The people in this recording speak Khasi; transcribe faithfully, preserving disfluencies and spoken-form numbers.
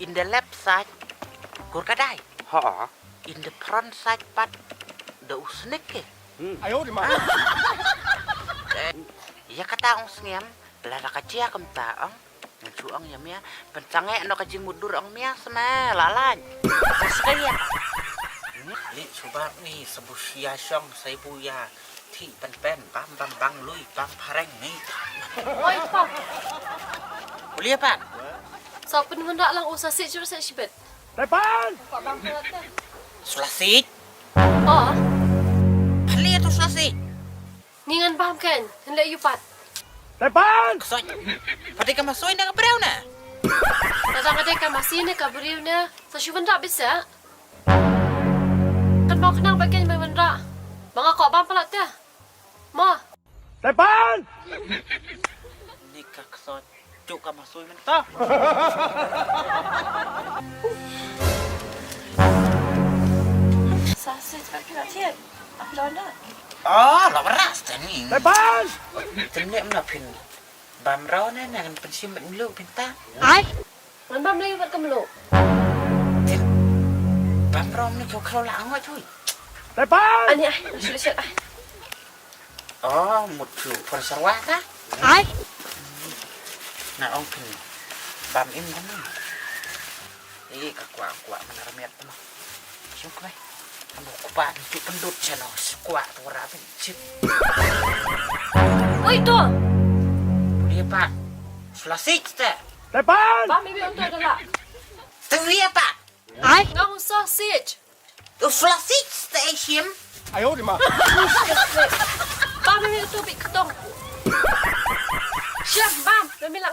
In the left side, kur ka dai. Ha. In the front side pat, da u snik ke. Hmm. Ayo di ma. Eh, ïa kata ong sngem, lada ka jia kumta ong. Ngan shu ong ïa mia, pynsangeh noh ka jingmutdur ong mia sma, la lait. Ka sngem ïa. Li shu bak ni, sa bu sia shong, sa bu ïa. Thik pynpen, bam, bam, bang lui, bam phareng ni. Oi, Pap. Uli apa? Sa pynhun dak lang u sa sik jur sik shibit. Tepan! Sulasik? Oh. Pynli tu sulasik. Ngi ngan bam ken, hynle yu pat. Tepan! Ksoi. Pati ka masoi na ka breu na. Tata ka dei ka masi na ka breu na. Sa shu bynta bisa. Kan bang khnang ba ken mai bynta. Ba nga ko bam palat te. Ma. Tepan! Ni ka ksot. Juk ka masui mynta. Sa sik ba kena tiet. Apa dah? Oh, lo beras tadi. Tepan! Tadi mana pin? Bam rau na na kan pensim melu pinta. Ai. Ngan bam lei bad ka mluh. Bam rom ni kau kau la ngot chui. Tepan. Ani ai, shu shu ai. Oh, mut chu pon sarwa ka. Ai. Na ong pin. Bam im kan. Eh, ka kwa kwa mana ramiat tu. Shu kwai. Anu kwa tu pendut chano kwa tu rabin chip. Oi tu. Boleh pak. Sulasik te. Tepan! Ba mi bi untu dala. Tewi apa? Ai. Ngau sausage. Tu sulasik te shim. Ayo di ma. Ba mi bi untu bi ketong. Shim bam, mi lang.